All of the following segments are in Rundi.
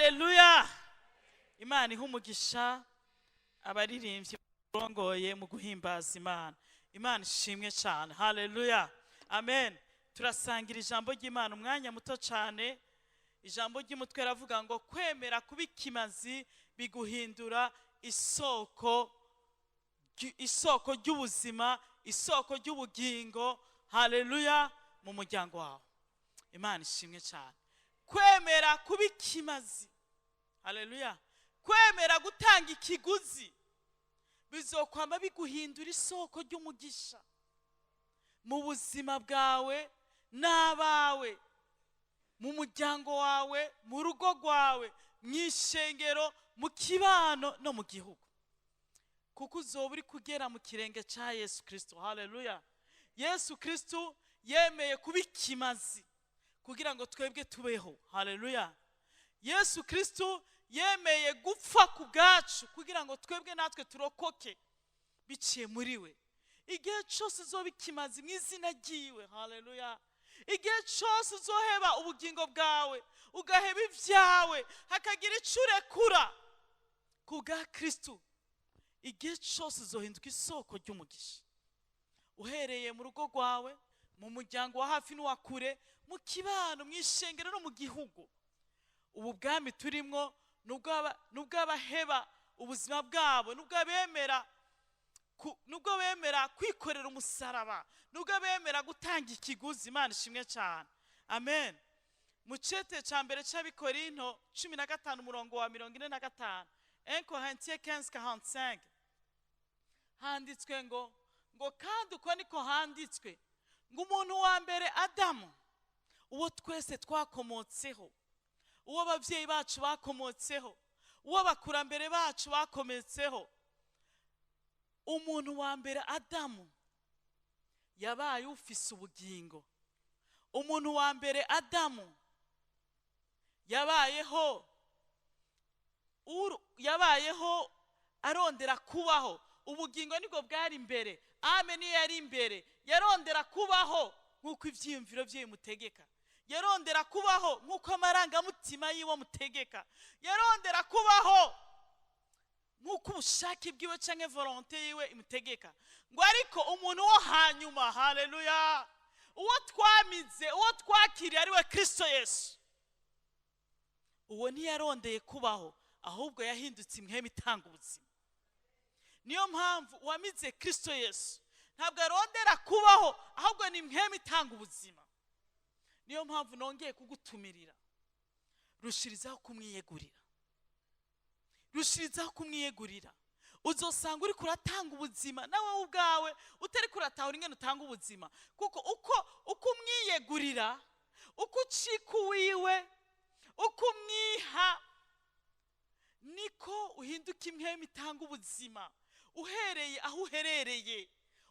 Haleluya! Imana iha umugisha abaririmbyi barongoye mu guhimbaza Imana. Imana ishimwe cyane. Haleluya, amen. Turasangira ijambo ry'Imana umwanya muto cyane. Ijambo ry'umutwe ravuga ngo: "Kwemera kuba ikimazi biguhindura isoko ry'ubuzima, isoko ry'ubugingo." Haleluya! Mu muryango wawe. Imana ishimwe cyane. Kwemera kuba ikimazi, haleluya, kwemera gutanga ikiguzi bizokwama biguhindura isoko ry'umugisha mu buzima bwawe n'abawe, mu muryango wawe, mu rugo rwawe, mu ishengero, mu kibano no mu gihugu, kuko uzoba uri kugera mu kirenge cya Yesu Kirisito. Haleluya! Yesu Kirisito yemeye kuba ikimazi kugira ngo twebwe tubeho. Haleluya! Yesu Kirisito yemeye gupfa ku bwacu kugira ngo twebwe natwe turokoke biciye muri we. Igihe cyose uzoba ikimazi mu izina ryiwe, haleluya, igihe cyose uzoheba ubugingo bwawe, ugaheba ibyawe, hakagira icyo urekura ku bwa Kirisito, igihe cyose uzohinduka isoko ry'umugisha, uhereye mu rugo rwawe, mu muryango wa hafi n'uwa kure, mu kibano, mu ishengero no mu gihugu. Ubu bwami turimwo ni ubw'abaheba ubuzima bwabo, nubwo bemera kwikorera umusaraba, nubwo bemera gutanga ikiguzi. Imana ishimwe cyane, amen. Mu cete cya mbere cy'Abikorinto 15, umurongo wa 45, 1 Corinthiens 15:45, handitswe ngo: "Kandi uko niko handitswe ngo umuntu wa mbere Adamu, uwo twese twakomotseho, uwo ababyeyi bacu bakomotseho, uwo abakurambere bacu bakomotseho, umuntu wa mbere Adamu yabaye ufise ubugingo. Umuntu wa mbere Adamu yabayeho arondera kubaho. Ubugingo nibwo bwari imbere, âme niyo yari imbere. Yarondera kubaho nk'uko ibyiyumviro bye bimutegeka, yarondera kubaho nk'uko amarangamutima yiwe amutegeka, yarondera kubaho nk'uko ubushake bwiwe cyangwa volonté yiwe imutegeka." Ngo ariko umuntu wo hanyuma, haleluya, uwo twamize, uwo twakiriye, ari we Kirisito Yesu, uwo ntiyarondeye kubaho, ahubwo yahindutse impwemu itanga ubuzima. Niyo mpamvu uwamize Kirisito Yesu ntabwo arondera kubaho, ahubwo ni impwemu itanga ubuzima. Niyo mpamvu nongeye kugutumirira: rushirizaho kumwiyegurira, rushirizaho kumwiyegurira. Uzosanga uri kuratanga ubuzima nawe ubwawe utari kuratahura ingene utanga ubuzima, kuko uko umwiyegurira, uko ucika uwiwe, uko umwiha, niko uhinduka impwemu itanga ubuzima. Uhereye aho uherereye,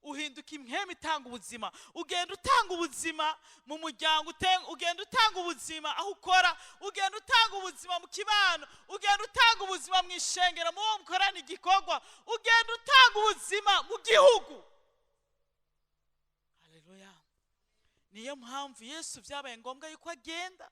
uhinduka impwemu itanga ubuzima. Ugenda utanga ubuzima mu muryango, ugenda utanga ubuzima aho ukora, ugenda utanga ubuzima mu kibano, ugenda utanga ubuzima mu ishengero, mu wo mukorana igikorwa, ugenda utanga ubuzima mu gihugu. Haleluya! Niyo mpamvu Yesu byabaye ngombwa yuko agenda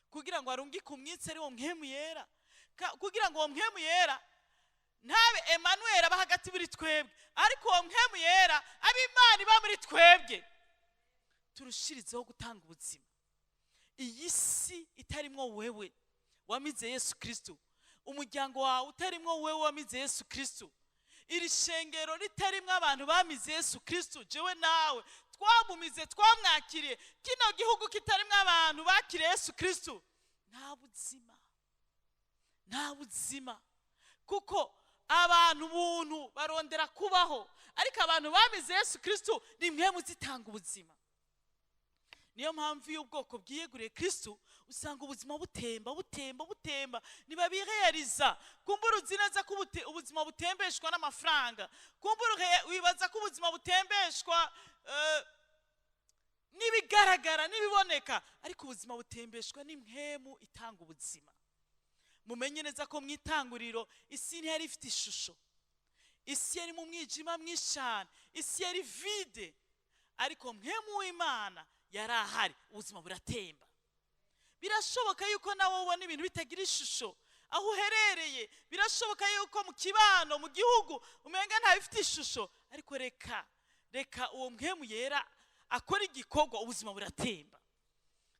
kugira ngo arungike umwitsi, ari wo Mpwemu Yera, kugira ngo uwo Mpwemu Yera ntabe Emmanuel aba hagati muri twebwe, ariko uwo Mpwemu Yera abe Imana iba muri twebwe. Turushirizeho gutanga ubuzima. Iyi si itarimwo wewe wamize Yesu Kristo, umuryango wawe utarimwo wewe wamize Yesu Kristo, iri shengero ritarimwo abantu bamize Yesu Kristo, jewe nawe twamumize, twamwakiriye, kino gihugu kitarimwo abantu bakiriye Yesu Kristo, nta buzima, nta buzima. Kuko abantu buntu barondera kubaho, ariko abantu bamize Yesu Kristo ni mwe zitanga ubuzima. Niyo mpamvu iyo ubwoko bwiyeguriye Kristo usanga ubuzima butemba, butemba, butemba. Ntibabireyariza. Kumbura uzi neza ko ubuzima butembeshwa n'amafaranga, kumbura wibaza ko ubuzima butembeshwa n'ibigaragara n'ibiboneka, ariko ubuzima butembeshwa n'impwemu itanga ubuzima. Mumenye neza ko mu itanguriro isi ntiyari ifite ishusho, isi yari mu mwijima mwinshi cyane, isi yari vide, ariko Mpwemu w'Imana yari ahari, ubuzima buratemba. Birashoboka yuko nawe ubona ibintu bitagira ishusho aho uherereye. Birashoboka yuko mu kibano, mu gihugu, umenga ntabifite ishusho, ariko reka uwo Mpwemu Yera akora igikorwa, ubuzima buratemba.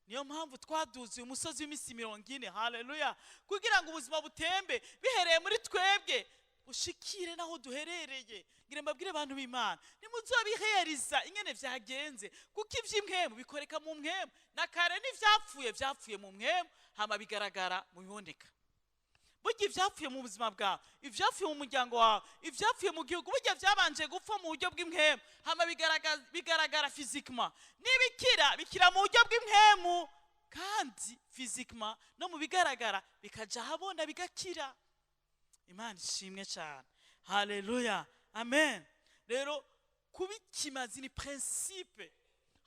Niyo mpamvu twaduze uyu musozi w'iminsi 40, haleluya, kugira ngo ubuzima butembe bihereye muri twebwe, bushikire n'aho duherereye. Ngira mbabwire abantu b'Imana, nimuzobiheriza ingene vyagenze, kuko ivy'impwemu bikoreka mu mpwemu. Na kare n'ivyapfuye vyapfuye mu mpwemu, hama bigaragara mu biboneka. Burya ivyapfuye mu buzima bwawe, ivyapfuye mu muryango wawe, ivyapfuye mu gihugu, burya vyabanje gupfa mu buryo bw'impwemu, hama bigaragara physiquement. N'ibikira bikira mu buryo bw'impwemu, kandi physiquement no mu bigaragara bikaja ahabona, bigakira. Imana ishimwe cyane, haleluya, amen. Rero kuba ikimazi ni principe,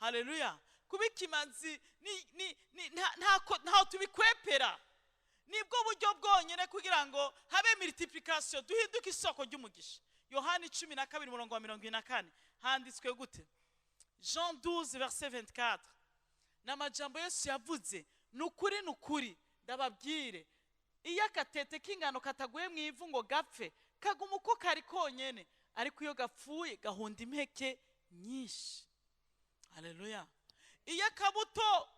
haleluya. Kuba ikimazi ntaho tubikwepera, nibwo buryo bwonyine kugira ngo habe multiplication, duhinduke isoko ry'umugisha. Yohani 12, umurongo wa 44, handitswe gute? Jean 12 verset 24, ni amajambo Yesu yavuze: "Ni ukuri, ni ukuri, ndababwire, iyo akatete k'ingano kataguye mu ivu ngo gapfe, kaguma uko kari konyene, ariko iyo gapfuye gahunda impeke nyinshi." Haleluya. Iyo akabuto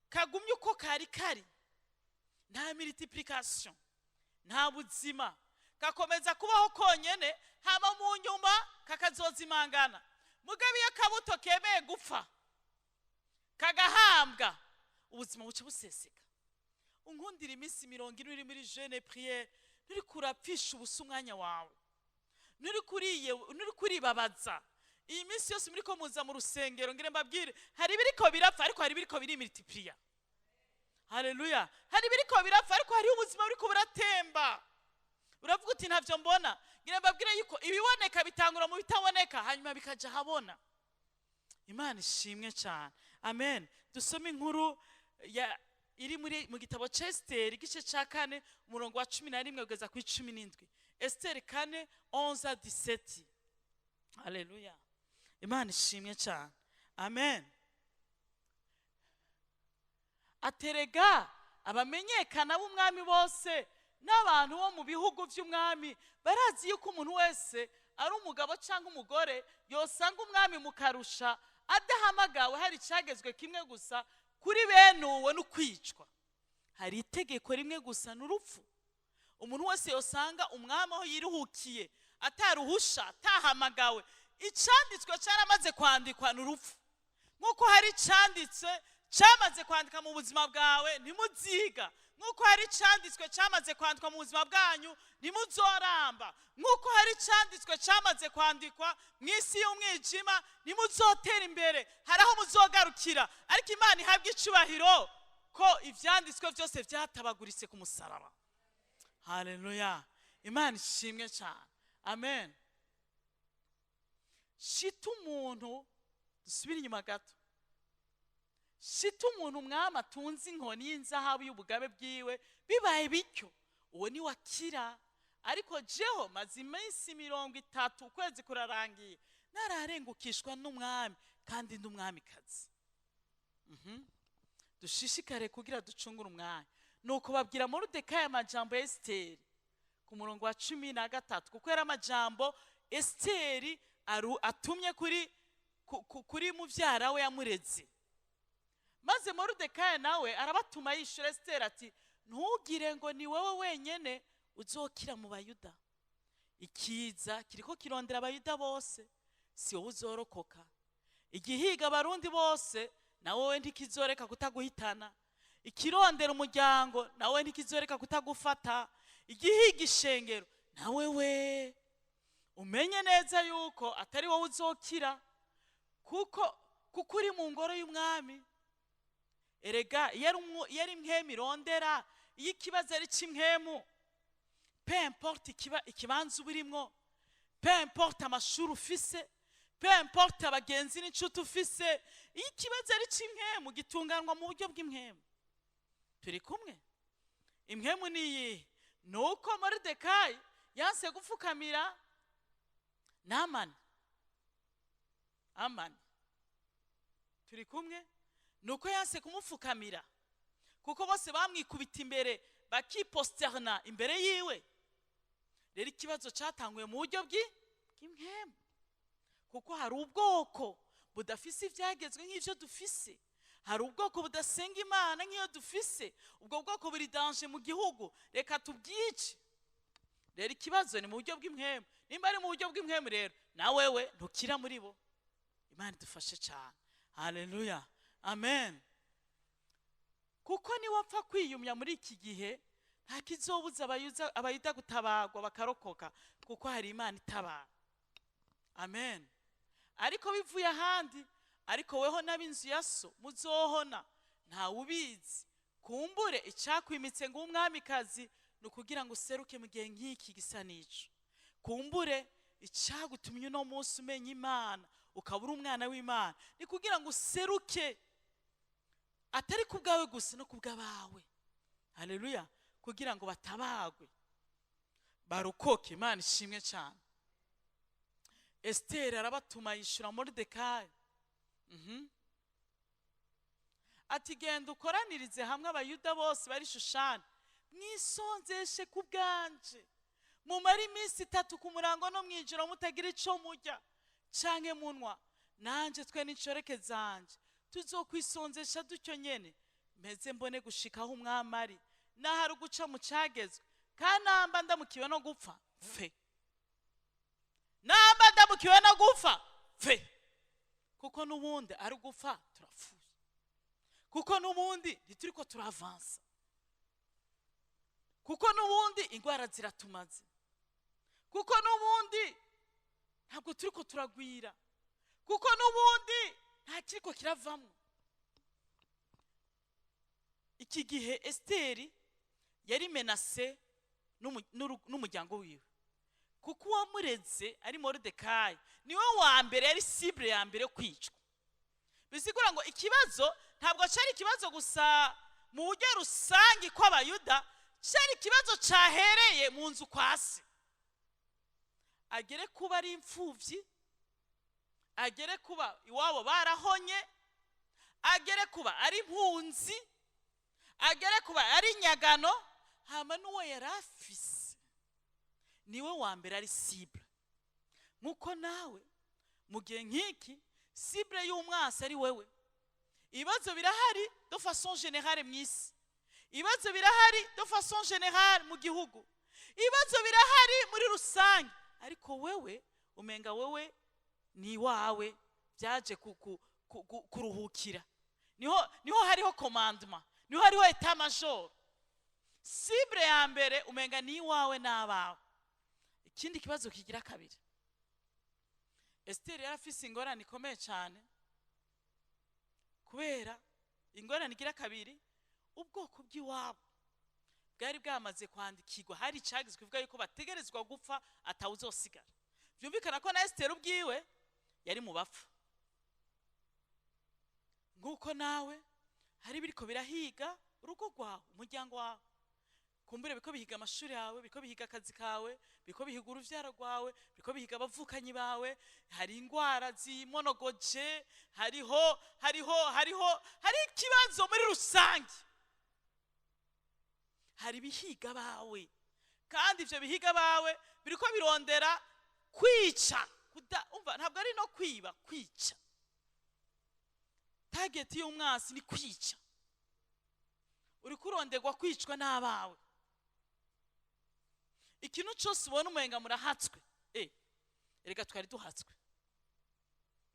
kagumye uko kari kari, nta multiplication, nta buzima, gakomeza kubaho konyene, hama mu nyuma kakazozimangana. Mugabo iyo akabuto kemeye gupfa, kagahambwa, ubuzima buca buseseka. Unkundira, iminsi 40 uri muri jeûne prière, nturi kurapfisha ubusa umwanya wawe, nturi kuribabaza. Iyi minsi yose muri ko muza mu rusengero, ngire mbabwire, hari ibiriko birapfa, ariko hari ibiriko birimultipliya. Haleluya. Hari ibiriko birapfa, ariko hariho ubuzima buriko buratemba. Uravuga uti: "Ntavyo mbona." Ngira mbabwire yuko ibiboneka bitangura mu bitaboneka, hanyuma bikaja ahabona. Imana ishimwe cyane, amen. Dusome inkuru ya iri muri mu gitabo ca Esiteri, igice ca kane, umurongo wa 11 kugeza kuri 17. Esiteri 4, 11 17. Haleluya, Imana ishimwe cyane, amen. Aterega abamenyekana b'umwami bose n'abantu bo mu bihugu by'umwami barazi yuko umuntu wese, ari umugabo cyangwa umugore, yosanga umwami mu karusha adahamagawe, hari icyagezwe kimwe gusa kuri bene uwo, ni ukwicwa. Hari itegeko rimwe gusa, ni urupfu. Umuntu wese yosanga umwami aho yiruhukiye ataruhusha, atahamagawe, icyanditswe cyaramaze kwandikwa, ni urupfu. Nk'uko hari icyanditswe cyamaze kwandika mu buzima bwawe, ntimuziga. Nk'uko hari icyanditswe cyamaze kwandikwa mu buzima bwanyu, ntimuzoramba. Nk'uko hari icyanditswe cyamaze kwandikwa mu isi y'umwijima, ntimuzotera imbere, hari aho muzogarukira. Ariko Imana ihabwa icubahiro ko ibyanditswe byose byatabaguritse ku musaraba. Haleluya, Imana ishimwe cyane, amen. Shita umuntu, dusubire inyuma gato. Shita umuntu umwami atunze inkoni y'inzahabu y'ubugabe bwiwe, bibaye bityo uwo ni wakira. Ariko jeho maze iminsi 30, ukwezi kurarangiye, nararengukishwa n'umwami, kandi ndi umwamikazi. Dushishikare kugira ducungure umwanya. Nuko babwira Moridekayi amajambo ya Esiteri, ku murongo wa 13, kuko yari amajambo Esiteri atumye kuri mubyara we yamureze. Maze Moridekayi nawe arabatuma, yishyura Esiteri ati: "Ntugire ngo ni wowe wenyine uzokira mu Bayuda. Ikiza kiriko kirondera Abayuda bose, si wowe uzorokoka. Igihiga Abarundi bose, na wowe ntikizoreka kutaguhitana. Ikirondera umuryango, nawe ntikizoreka kutagufata. Igihiga ishengero, nawe we umenye neza yuko atari wowe uzokira, kuko uri mu ngoro y'umwami." Erega iyo ari impwemu irondera, iyo ikibazo ari cy'impwemu, peu importe ikibanza uba urimwo, peu importe amashuri ufise, peu importe abagenzi n'inshuti ufise, iyo ikibazo ari cy'impwemu gitunganwa mu buryo bw'impwemu. Turi kumwe? Impwemu ni iyihe? Ni uko Moridekayi yanse gupfukamira Namani. Amani, turi kumwe? Ni uko yanse kumupfukamira. Kuko bose bamwikubita imbere, bakiprosterna imbere yiwe. Rero ikibazo cyatanguye mu buryo bw'impwemu, kuko hari ubwoko budafise ibyagezwe nk'ibyo dufise, hari ubwoko budasenga Imana nk'iyo dufise. Ubwo bwoko buri danger mu gihugu, reka tubwice. Rero ikibazo ni mu buryo bw'impwemu. Nimba ari mu buryo bw'impwemu rero, na wewe ntukira muri bo. Imana idufashe cyane. Haleluya, amen. Kuko niwapfa kwiyumya muri iki gihe, nta kizobuza Abayuda gutabagwa bakarokoka, kuko hari Imana itabara. Amen. Ariko bivuye ahandi, ariko weho n'ab'inzu ya so muzohona. Ntawe ubizi, kumbure icakwimitse ngo umwamikazi ni ukugira ngo useruke mu gihe nk'iki gisa n'ico. Kumbure icagutumye uno munsi umenya Imana, ukaba uri umwana w'Imana, ni kugira ngo useruke, atari ku bwawe gusa, no ku bw'abawe. Haleluya. Kugira ngo batabagwe, barokoke. Imana ishimwe cyane. Esiteri arabatuma, yishyura Moridekayi. Ati: "Genda ukoranirize hamwe Abayuda bose bari Shushani, mwisonzeshe ku bwanje, mumare iminsi 3 ku murango no mwijoro mutagira ico murya canke munwa. Nanje twe n'inshoreke zanje tuzokwisonzesha dutyo nyene, mpeze mbone gushikaho umwami ari, n'ahari uguca mu cagezwe. Kandi namba ndamukiwe no gupfa, pfe. Namba ndamukiwe no gupfa, pfe, kuko n'ubundi ari ugupfa turapfuye, kuko n'ubundi ntituriko turavansa, kuko n'ubundi indwara ziratumaze, kuko n'ubundi ntabwo turiko turagwira, kuko n'ubundi nta kiriko kiravamo." Iki gihe Esiteri yari menacée n'umuryango wiwe, kuko uwamureze ari Moridekayi, niwe wa mbere yari cible ya mbere yo kwicwa. Bisigura ngo ikibazo ntabwo cyari ikibazo gusa mu buryo rusange kw'Abayuda, cyari ikibazo cyahereye mu nzu kwa se. Agere kuba ari imfubyi, agere kuba iwabo barahonye, agere kuba ari impunzi, agere kuba ari inyagano, hama n'uwo yari afise niwe wa mbere ari cible. Nk'uko nawe mu gihe nk'iki cible y'umwasi ari wewe. Ibibazo birahari de façon générale mu isi, ibibazo birahari de façon générale mu gihugu, ibibazo birahari muri rusange, ariko wewe umenga wewe ni iwawe byaje kuruhukira. Niho hariho commandement, niho hariho état-major. Cible ya mbere umenga ni iwawe n'abawe. Ikindi kibazo kigira kabiri, Esiteri yari afise ingorane ikomeye cyane, kubera ingorane igira kabiri, ubwoko bw'iwabo bwari bwamaze kwandikirwa, hari icagizwe kivuga yuko bategerezwa gupfa, atawuzosigara. Byumvikana ko na Esiteri ubwiwe yari mu bapfa. Nk'uko nawe hari biriko birahiga urugo rwawe, umuryango wawe. Kumbure biriko bihiga amashuri yawe, biriko bihiga akazi kawe, biriko bihiga uruvyaro rwawe, biriko bihiga abavukanyi bawe. Hari ingwara zimonogoje, hariho hari ikibazo muri rusange, hari ibihiga bawe, kandi ivyo bihiga bawe biriko birondera kwica. Umva, ntabwo ari no kwiba, kwica. Target y'umwasi ni kwica. Uri kuronderwa kwicwa n'abawe. Ikintu cyose ubona umenga murahatswe, erega twari duhatswe,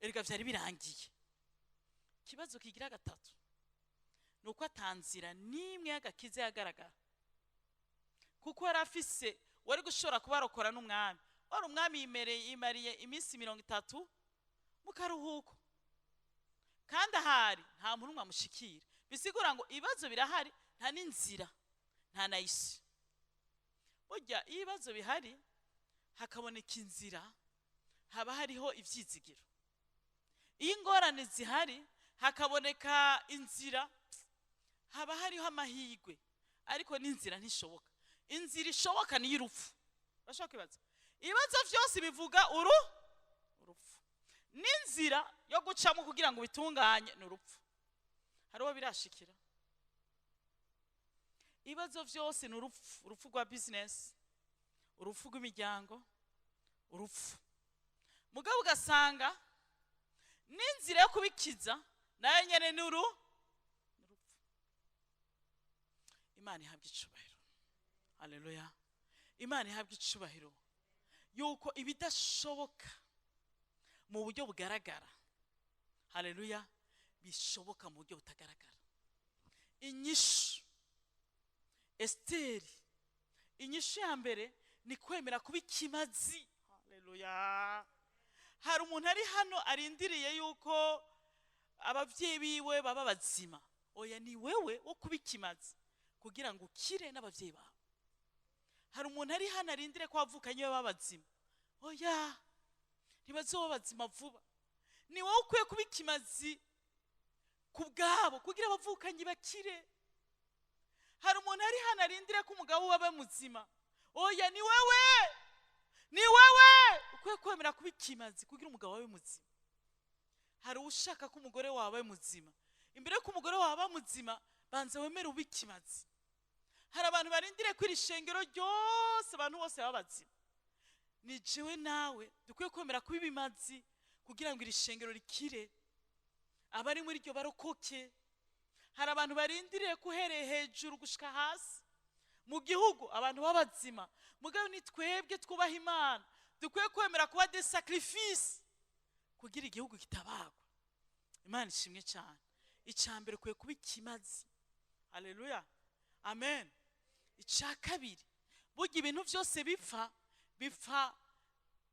erega vyari birangiye. Ikibazo kigira gatatu ni uko atanzira n'imwe y'agakiza yagaragara, kuko yari afise wari gushobora kubarokora n'umwami. Wari umwami yimereye, yimariye iminsi 30 mu karuhuko, kandi ahari nta muntu umwe amushikira. Bisigura ngo ibibazo birahari, nta n'inzira, nta na issue. Burya iyo ibibazo bihari hakaboneka inzira, haba hariho ivyizigiro. Iyo ingorane zihari hakaboneka inzira, haba hariho amahirwe. Ariko n'inzira ntishoboka. Inzira ishoboka ni iy'urupfu. Urashobora kwibaza, ibibazo vyose bivuga urupfu, n'inzira yo gucamo kugira ngo ubitunganye ni urupfu. Hari uwo birashikira. Ibibazo byose ni urupfu: urupfu rwa business, urupfu rw'imiryango, urupfu. Mugabo ugasanga n'inzira yo kubikiza nayo nyene ni urupfu. Imana ihabwa icubahiro, haleluya! Imana ihabwa icubahiro yuko ibidashoboka mu buryo bugaragara, haleluya, bishoboka mu buryo butagaragara. Inyishu, Esiteri, inyishu ya mbere ni kwemera kuba ikimazi, haleluya. Hari umuntu ari hano arindiriye yuko ababyeyi biwe baba bazima. Oya, ni wewe wo kuba ikimazi kugira ngo ukire n'ababyeyi bawe. Hari umuntu ari hano arindire ko wavukanye baba bazima. Oya, ntibazoba bazima vuba. Ni wowe ukwiye kuba ikimazi ku bwabo kugira abavukanyi bakire. Hari umuntu ari hano arindire ko umugabo we aba muzima. Oya, ni wewe, ni wewe ukwiye kwemera kuba ikimazi kugira umugabo wawe muzima. Hari ushaka ko umugore wawe abe muzima. Imbere y'uko umugore wawe aba muzima, banza wemere ube ikimazi. Hari abantu barindiriye ko iri shengero ryose, abantu bose baba bazima. Ni jewe nawe dukwiye kwemera kuba ibimazi kugira ngo iri shengero rikire, abari muri ryo barokoke. Hari abantu barindiriye ko uhereye hejuru gushika hasi mu gihugu abantu b'abazima. Mugabo ni twebwe twubaha Imana dukwiye kwemera kuba des sacrifices kugira igihugu kitabagwa. Imana ishimwe cyane. Icya mbere, ukwiye kuba ikimazi, haleluya, amen. Icya kabiri, burya ibintu byose bipfa, bipfa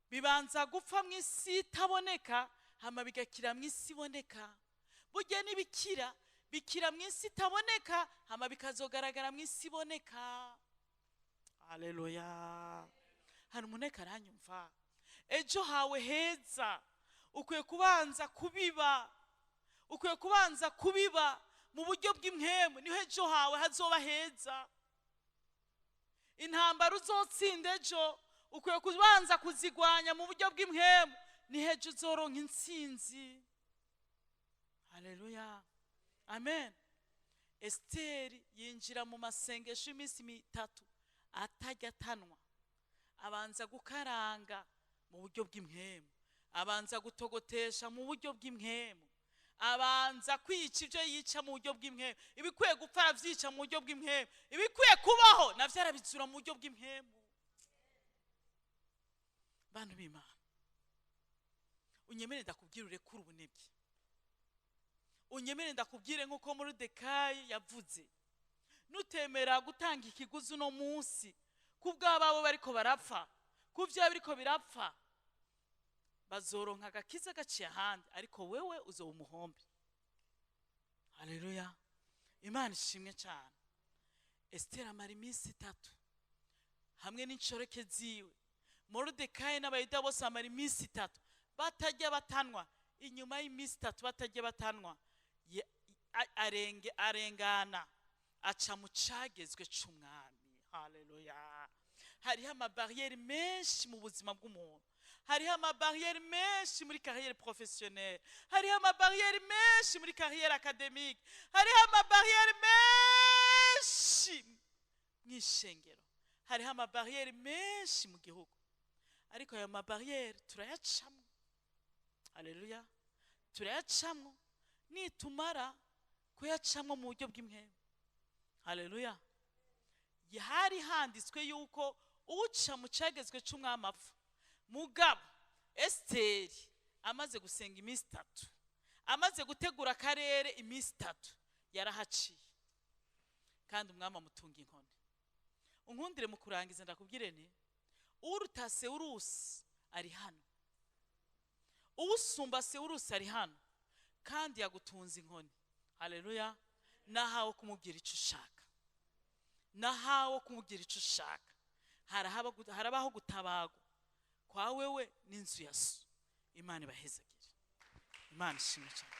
bibanza gupfa mu isi itaboneka, hama bigakira mu isi iboneka. Burya n'ibikira bikira mu isi itaboneka, hama bikazogaragara mu isi iboneka, haleluya. Hari umuntu ariko aranyumva? Ejo hawe heza ukwiye kubanza kubiba, ukwiye kubanza kubiba mu buryo bw'impwemu, niho ejo hawe hazoba heza. Intambara uzotsinda ejo ukwiye kubanza kuzigwanya mu buryo bw'impwemu, niho ejo uzoronka intsinzi, haleluya, amen. Esiteri yinjira mu masengesho y'iminsi 3 atajya atanwa. Abanza gukaranga mu buryo bw'impwemu, abanza gutogotesha mu buryo bw'impwemu, abanza kwica ibyo yica mu buryo bw'impwemu. Ibikwiye gupfa arabyica mu buryo bw'impwemu, ibikwiye kubaho nabyo arabitsura mu buryo bw'impwemu. Bantu b'Imana, unyemere ndakubwire, urekure ubunebwe. Unyemere ndakubwire, nk'uko Moridekayi yavuze, nutemera gutanga ikiguzi uno munsi ku bw'ababo bariko barapfa, ku byaba biriko birapfa, bazoronka agakiza gaciye ahandi, ariko wewe uzoba umuhombe. Haleluya, Imana ishimwe cyane. Esiteri amara iminsi 3 hamwe n'inshoreke ziwe. Moridekayi n'Abayuda bose bamara iminsi 3 batajya batanwa. Inyuma y'iminsi 3 batajya batanwa, arenge arengana aca mu cagezwe c'umwami, haleluya. Hariho amabarrières menshi mu buzima bw'umuntu, hariho amabarrières menshi muri carrière professionnelle, hariho amabarrières menshi muri carrière académique, hariho amabarrières menshi mu ishengero, hariho amabarrières menshi mu gihugu. Ariko ayo mabarrières turayacamwo, haleluya, turayacamwo nitumara kuyacamwo mu buryo bw'impwemu, haleluya. Hari handitswe yuko uca mu cagezwe c'umwami apfa. Mugabo Esiteri amaze gusenga iminsi 3, amaze gutegura akarere iminsi 3, yarahaciye kandi umwami amutunga inkoni. Unkundire mu kurangiza ndakubwire nti uruta Sewurusi ari hano, usumba Sewurusi ari hano kandi yagutunze inkoni, haleluya. Nahawe kumubwira icyo ushaka, nahawe kumubwira icyo ushaka. Harabaho gutabagwa kwa wewe n'inzu ya so. Imana ibahezagire, Imana ishimwe cyane.